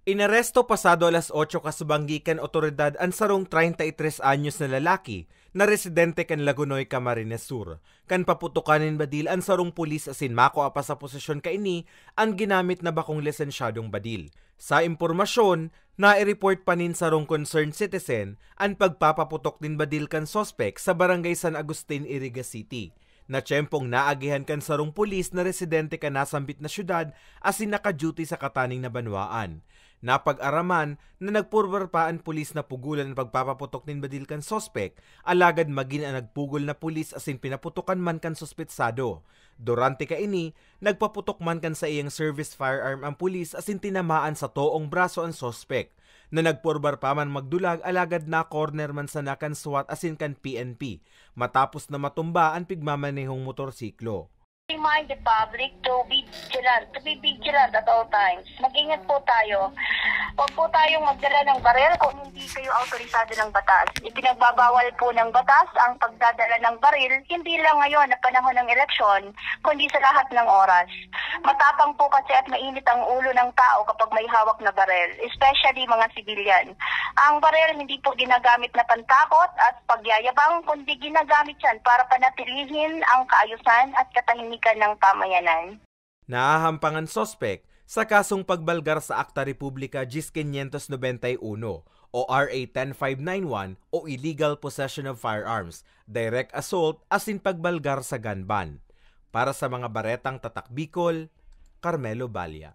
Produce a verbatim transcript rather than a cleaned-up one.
Inaresto pasado alas otso kasubanggi kan otoridad an sarong treinta y tres anyos na lalaki na residente kan Lagonoy, Camarines Sur, kan paputokan nin badil an sarong pulis asin makua pa sa posesyon kaini an ginamit na bakong lisensyadong badil. Sa impormasyon, nai-report pa nin sarong concerned citizen an pagpapaputok nin badil kan suspek sa Barangay San Agustin, Iriga City, na tiyempong naagihan kan sarong pulis na residente kan nasambit na syudad asin naka-duty sa kataning na banwaan. Napag-araman na nagpurbar pa an pulis na pugolan an pagpapaputok nin badil kan suspek, alagad magin an nagpugol na pulis asin pinaputokan man kan suspetsado. Durante kaini, nagpaputok man kan saiyang service firearm an pulis asin tinamaan sa toong braso an suspek, na nagpurbar pa man magdulag, alagad na-corner man sana kan SWAT asin kan P N P, matapos na matumba an pigmamanehong motorsiklo. Remind the public to be vigilant, to be vigilant at all times. Mag-ingat po tayo. Huwag po tayong magdala ng baril kung hindi kayo autorisado ng batas. Ipinagbabawal po ng batas ang pagdadala ng baril, hindi lang ngayon na panahon ng eleksyon, kundi sa lahat ng oras. Matapang po kasi at mainit ang ulo ng tao kapag may hawak na baril, especially mga civilian. Ang baril hindi po ginagamit na pantakot at pagyayabang, kundi ginagamit yan para panatilihin ang kaayusan at katahimikan ng pamayanan. Nahahampang an suspek sa kasong pagbalgar sa Acta Republica diyes quinientos noventa y uno o R A ten five nine one o illegal possession of firearms, direct assault asin pagbalgar sa gun ban. Para sa mga baretang Tatak Bicol, Carmelo Balla.